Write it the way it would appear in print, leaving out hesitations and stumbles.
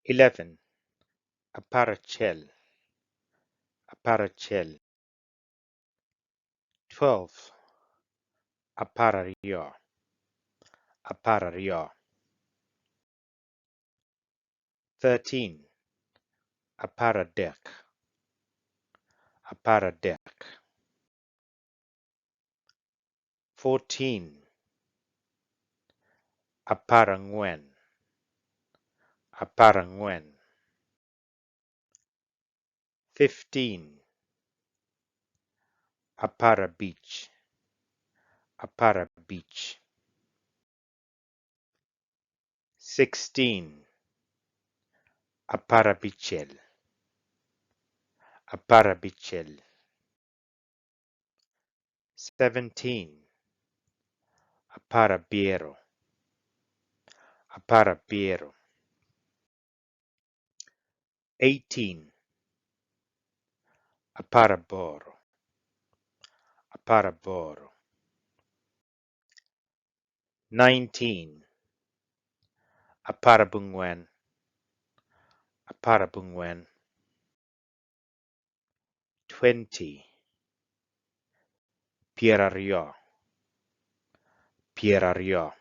11. Aparacel, aparacel. 12. Apararyo, apararyo. 13. Aparadek, aparadek. 14. Aparangwen, aparangwen. 15. Aparabic, aparabic. 16. Aparabicel, aparabicel. 17. Aparabiro, aparabiro. 18. Aparaboro, aparaboro. 19. Aparabungwen, aparabungwen. 20. Pyeraryo, pyeraryo.